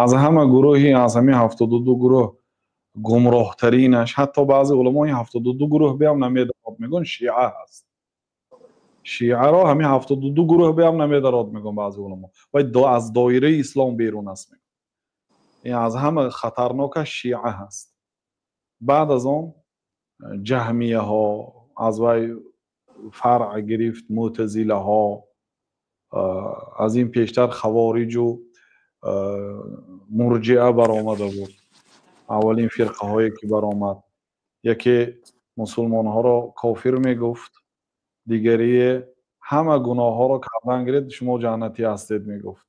Аз ҳама гурӯҳи, аз ҳамин 72 гурӯҳ гумроҳтаринаш, ҳатто баъзе уламо ин 72 гурӯҳ биам намедарод мегӯянд, шиа ҳаст. Шиаро ҳамин 72 гурӯҳ биам намедарод мегӯянд баъзе уламо, вай аз доираи ислом берун аст мегӯянд. Ин аз ҳама хатарнокаш шиа ҳаст. Баъд аз он ҷаҳмияҳо, аз вай фаръ гирифт мӯтазилаҳо, аз ин пештар хавориҷу мурҷиа баромада буд. Аввалин фирқаҳое ки баромад, яке мусулмонҳоро кофир мегуфт, дигарие ҳама гуноҳҳоро кардан гиред, шумо ҷаннатӣ ҳастед мегуфт.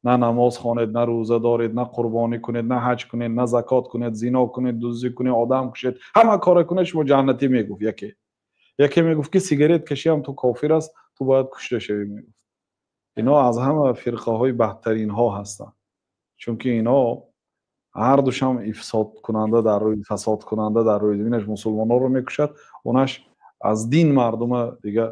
На намоз хонед, на рӯза доред, на қурбонӣ кунед, на ҳаҷ кунед, на закот кунед, зино кунед, дуздӣ кунед, одам кушед, ҳама коре кунед, шумо ҷаннатӣ мегуфт яке. Яке мегуфт, ки сигарет кашиам ту кофир аст, ту бояд кушта шавӣ мегуфт. Ино аз ҳама фирқаҳои бадтаринҳо ҳастанд, чунки ино ҳар душам ифсодкунанда дар рӯи фасодкунанда дар рӯи заминаш, мусулмонҳоро мекушад, онаш аз дин мардума дига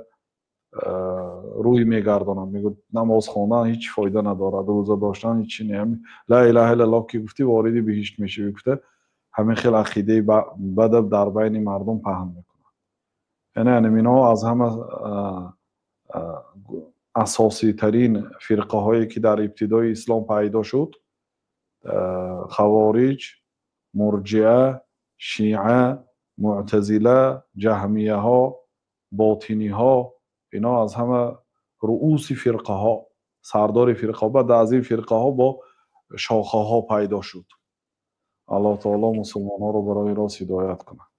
рӯй мегардонад, мегӯяд намоз хондан ҳеҷ фоида надорад, рӯза доштан ҳеҷ не, ла илаҳа иллаллоҳ ки гуфтӣ, вориди биҳишт мешавӣ гуфта, ҳамин хел ақидаи бада дар байни мардум паҳн мекунад. Яъне инҳо аз ҳама асоситарин фирқаҳое ки дар ибтидои ислом пайдо шуд: хавориҷ, мурҷиа, шиа, мӯътазила, ҷаҳмияҳо, ботиниҳо. Ино аз ҳама руъуси фирқаҳо, сардори фирқаҳо. Баъд аз ин фирқаҳо бо шохаҳо пайдо шуд. Аллоҳ таоло мусулмонҳоро барои рост ҳидоят кунад.